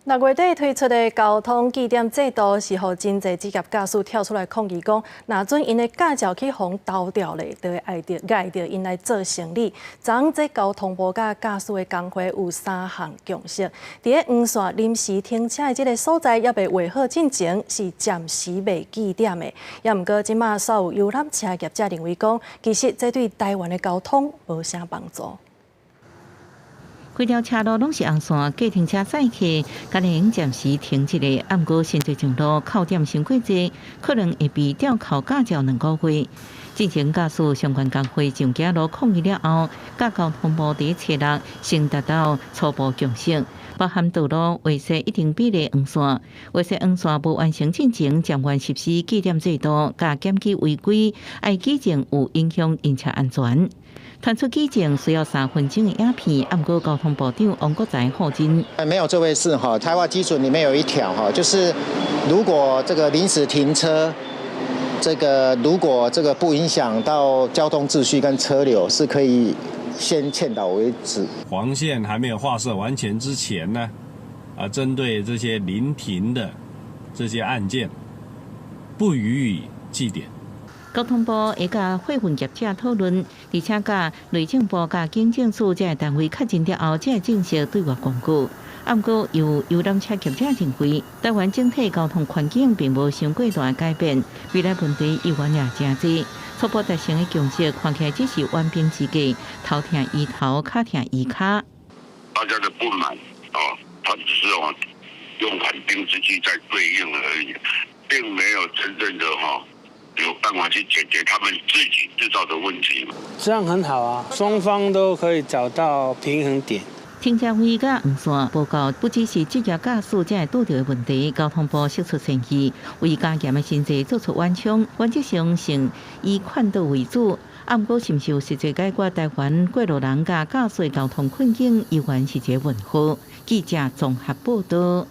六月底推出的交通記點制度，是予真濟職業駕駛跳出來抗議，講若準𪜶的駕照去予偷掉咧，就會礙著礙著𪜶來做生理。昨昏這交通部佮駕駛的工會有三項共識，佇咧黃線臨時停車的這个所在，猶未畫好進前，是暫時袂記點的。也毋過，這馬煞有遊覽車業者認為講，其實這對台灣的交通無啥幫助。規條車路攏是紅線，計程車載客，敢會用暫時停一下。毋過新濟上路扣點傷過濟，可能會被吊扣駕照2個月。進前駕駛相關工會上街路抗議了後，佮交通部佇初六先達到初步共識，包含道路劃設一定比例黃線，劃設黃線無完成進前，暫緩實施記點制度，佮檢舉違規，愛舉證有影響行車安全。傳出舉證需要3分鐘的影片，毋過交通部長王國材否認。沒有這回事哈，台話基準裡面有一條哈，就是如果這個臨時停車，這個如果這個不影響到交通秩序跟車流，是可以先勸導為止。黃線還沒有劃設完全之前呢，啊，針對這些臨停的這些案件，不予以記點。交通部會佮貨運業者討論，而且佮內政部佮警政署這个單位確認了後，才會正式對外公告。毋過有遊覽車業者認為，台灣整體交通環境並無傷過大改變，未來問題猶原也誠濟。初步達成的共識，看起來只是緩兵之計，頭疼醫頭，跤疼醫跤。大家的不滿啊，他只是用緩兵之計在對應而已，並沒有真正的哈有辦法去解決他們自己製造的問題。這樣很好啊，雙方都可以找到平衡點。停車位佮黃線報告，不只是職業駕駛才會拄著的問題，交通部釋出善意，為加嚴的新制做出緩衝，原則上先以勸導為主。啊，毋過是毋是有實際解決台灣過路人佮駕駛交通困境，猶原是一个問號。記者綜合報道。